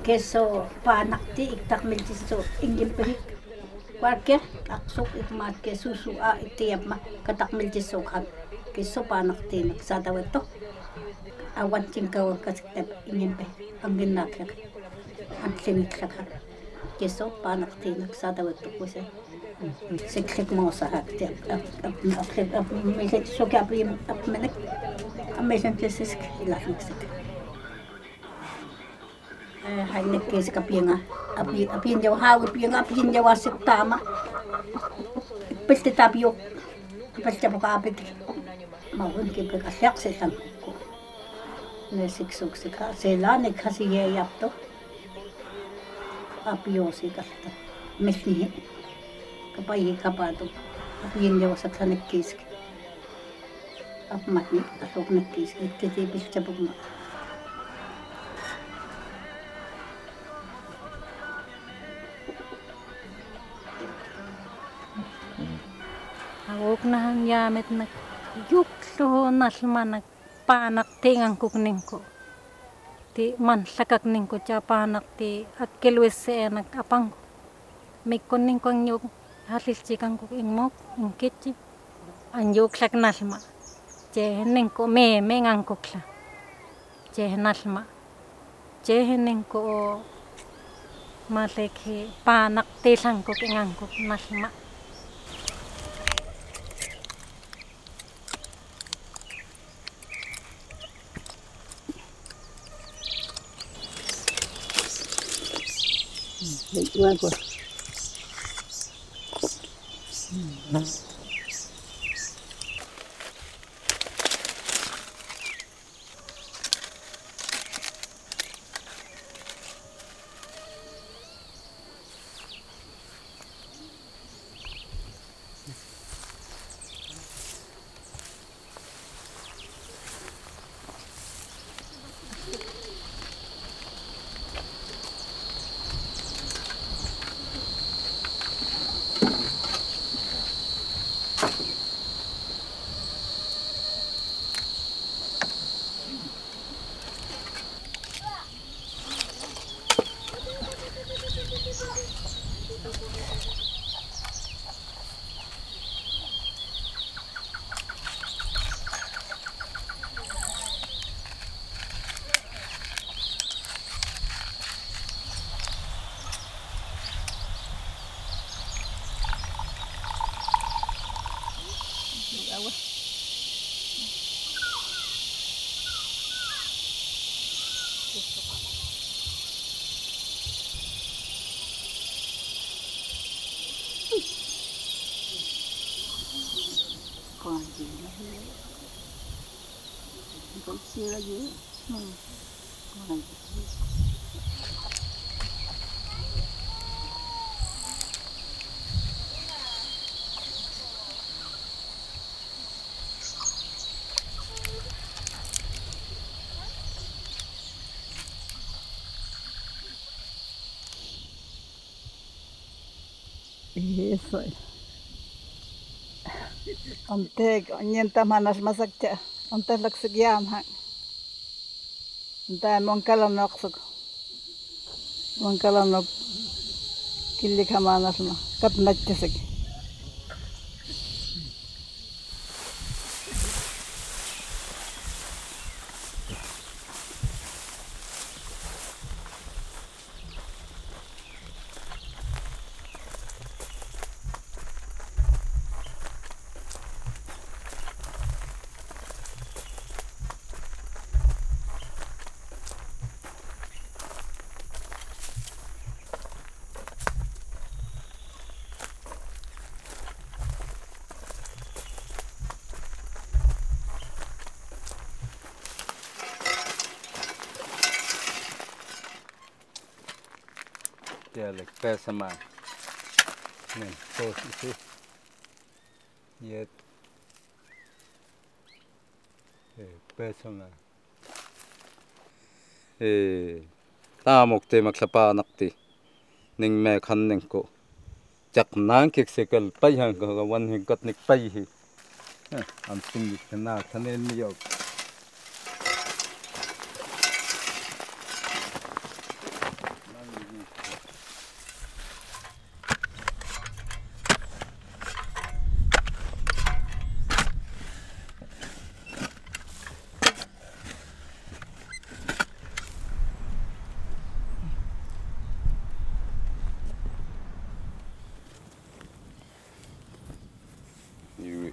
Queso paanaqti iktaqmiltissu ingimpigik cualquier aqsuq ikmaat kesusu a ittiamma kataqmiltissuuqan queso paanaqtiinak saatavitto awantinkauakkasikta ingimpi anginnaaqlak anllingiqlaka queso paanaqtiinak saatavittoq siklikmoosahak millissuki apiim apminak amillantissisk ilarniksik hainakkiisik apiinga api apiinjau haawi piinga apiinjauassik taama ipiltitapiuq apaltapukaapik maunkipik alliaqsillan nesiksuuksika seelaanik hasiyeeyartu apiuusikalta milnihi kapayi kapaatu apiinjauasaklanakkiisik apmatni alluqnakkiisik ittiti piltapukma. Auknahan jaametnak yukluunalmanak paanaqtiingankukninku ti manllakakninku cha paanaqti akkiluisseenak apanku mikkunninku angyuk hallilchikanku inmuk inkitchi angyuklaknalma chehninku meemengankukla chehnalma chehninku malekhi paanaqtiillankuk ingankuk nalma. Eso. Ontek ñentamanaxmasakcha ontetlaksekiamja nta monkalanoqsok monkalanok killikjamanalma katnatchisik. Pääsemään. Niin, tosi. Jet. Pääsemään. Taamukti maklapaanaqti ningme khanningku chaqnaang kiksikal paihan wanhin katnik paihi. Antingit na thanen yok.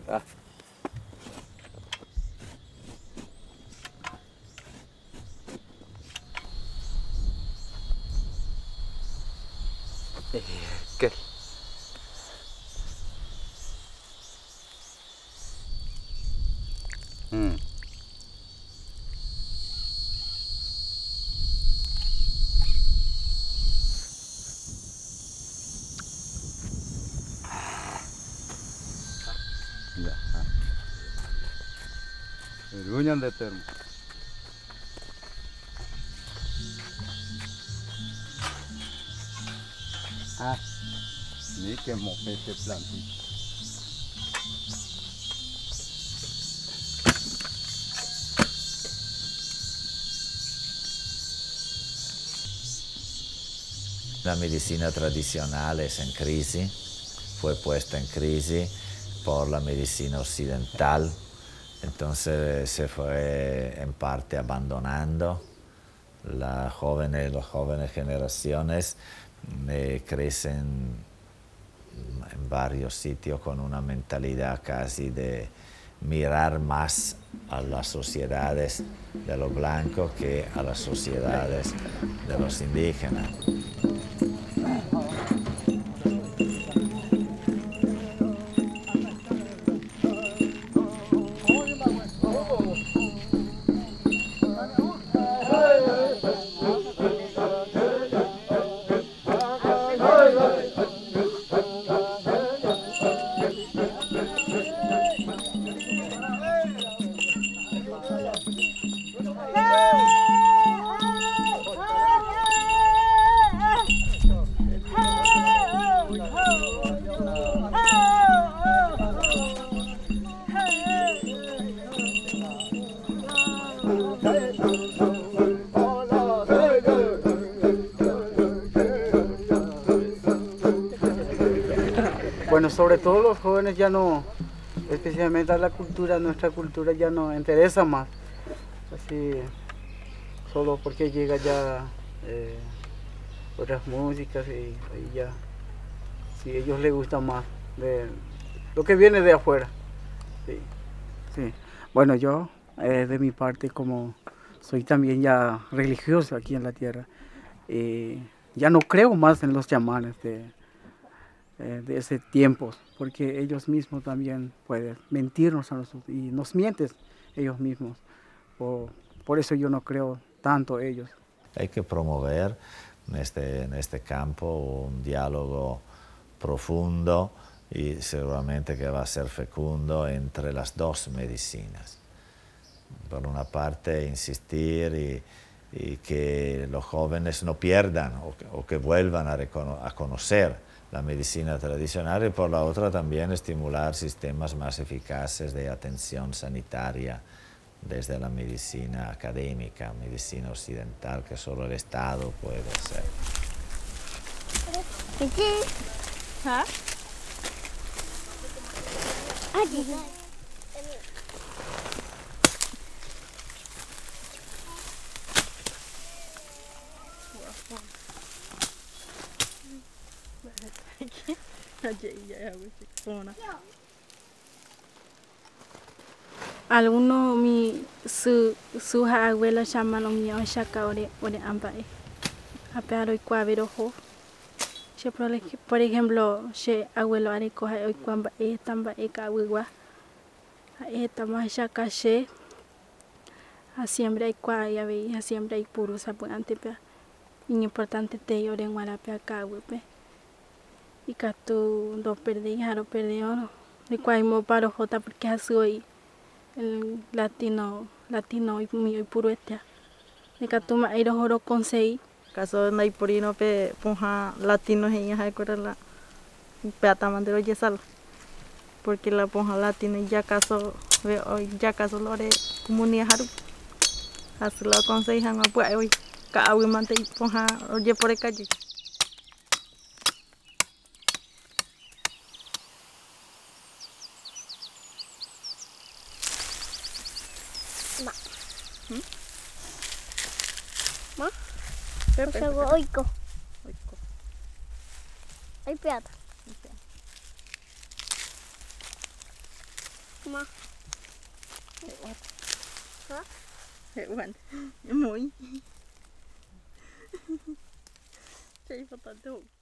Vy'a. Ekel. Eru ñande termo. Ah, ni que mopete plantita. La medicina tradicional es en crisis, fue puesta en crisis por la medicina occidental, entonces se fue en parte abandonando. Las jóvenes, las jóvenes generaciones crecen en varios sitios con una mentalidad casi de mirar más a las sociedades de los blancos que a las sociedades de los indígenas. Bueno, sobre todo los jóvenes ya no, especialmente a la cultura, nuestra cultura ya no interesa más. Así, solo porque llega ya otras músicas y ya, si a ellos les gusta más de lo que viene de afuera. Sí, sí. Bueno, yo de mi parte, como soy también ya religioso aquí en la tierra, ya no creo más en los chamanes de ese tiempo, porque ellos mismos también pueden mentirnos a nosotros y nos mienten ellos mismos. Por eso yo no creo tanto ellos. Hay que promover en este campo un diálogo profundo y seguramente que va a ser fecundo entre las dos medicinas. Por una parte, insistir y que los jóvenes no pierdan o que vuelvan a conocer la medicina tradicional, y por la otra también estimular sistemas más eficaces de atención sanitaria desde la medicina académica, medicina occidental, que solo el Estado puede hacer. Algunos mi su abuela llaman a mi abuela ore ore ambae. Apearo y cuaverojo. Por ejemplo, she abuelo areco hoy cuamba e tamba e kawiwa. E tamba shaka she. A siempre hay cua y a siempre hay puro sapo antepea. Importante te oren guarapea kawipe. Y katu do perdí, jaro perdí oro. De cuaimo paro jota porque así hoy el latino y mío y puro este. De katuma iro joro consei. Caso naiporino pe ponja latino genia jae la peata mandero yesal. Porque la ponja latino ya caso ya caso lore comunidad haru. Así lo aconsejan a pues hoy ka mante ponja oye por el calle. Ma. Ma? Pepe. Oiko. Oiko. Ay, peata. Ma. Ha? He'uánte. Emoĩ. Che aipotánte ho'u.